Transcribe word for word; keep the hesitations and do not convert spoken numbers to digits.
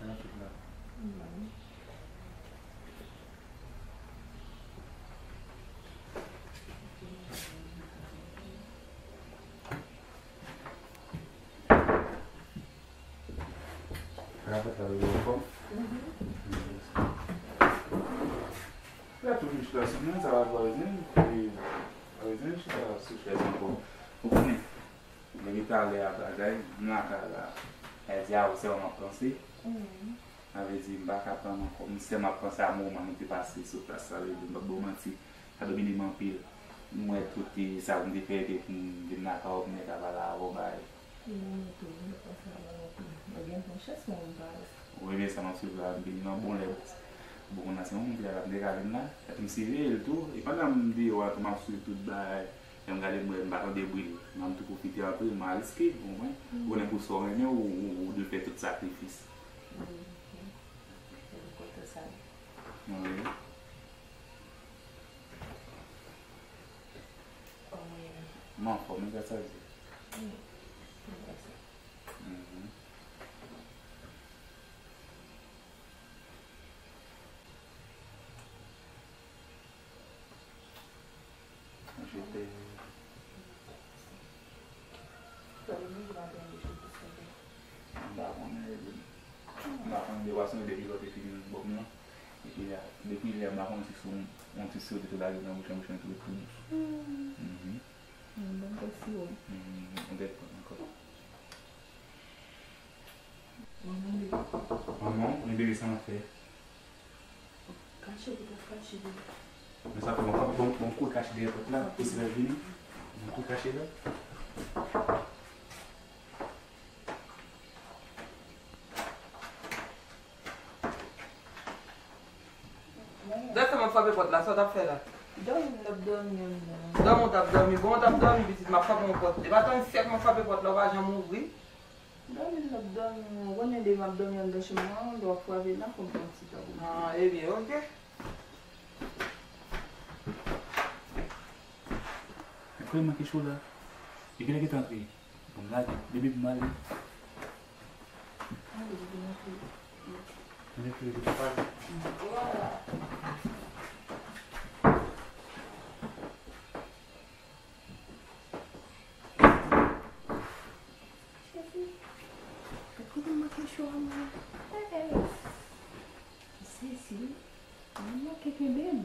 Nan tout la. Rapòt la, yo anfòm? Mhm. La, tou jis la, sou mwen, sa va, pa bezwen, e, pa bezwen chita sou chèz ankò. Ou konnen, depi talè a, bagay, m lakay la, e di a, ou se w m ap panse. Mhm. Sa vle di, m pa ka tann ankò. M sèlman ap panse a moman nou te pase sou plas la, sa vle di, m p ap ba w manti, sa domine m anpil. M wè tout, e, sa m te fè, te pou m vin lakay ou, pou m te ka pale avè w, bagay. Wi, mwen tou, m te panse avè w anpil. Mwen gen bon chans, mwen, m pa. Wi, men sa m ap swiv la, m vini nan bon lè. Bon, nan se yon moun ki la, m te ka vin la, epi m siveye l tou, e pandan m deyò a tou, m ap swiv tout bagay. Lè m gade, m wè m pa tande bri, m ap tou pwofite antre, m a riske, ou konprann? Ou konnen pou sa w renmen, ou, ou, ou dwe fè tout sakrifis. Wi, wi. Se pou kote sa. Wi. Kòman w ye menm? M anfòm, men gad sa l di. Wi, m wè sa. Mhm. Je t'aime. M pa konnen, m pa konnen de pwason depi lè w te fini bòm nan. Epi la, depi lè m pa konnen si se yon ti siwo te tou lage nan bouch mwen, bouch mwen tou ret tou dous. Mhm. Bon, bon siwo. Mhm, on tèt pran ankò. Manman, bebe. Manman, men bebe, sa m ap fè? Kache dèyè, kache dèyè. Men sa fè bon, bon, bon, kou kache dèyè pòt la, pou si lè vini, bon, kou kache la. Gad sa m ap frape pòt la, sa w t ap fè la? Dòmi m t ap dòmi anndan. Dòmi w t ap dòmi, bon w t ap dòmi, pitit, m ap frape yon pòt. E pa tann sèt m ap frape pòt la, w pa janm ouvri. Dòmi m t ap dòmi, ou konnen depi m ap dòmi anndan chanm mwen, lè w ap frape la, fò m pran ti tan pou m. Ah, ebyen, oke. Frè m manke cho la. E kilè ki t antre? Bon, m lage. Bebe, pou m ale. Ale, bebe, antre. Mwen te fè bebe pale. Jezi, gad kote m manke cho a, mwen. Sezi, mwen manke kenbe m.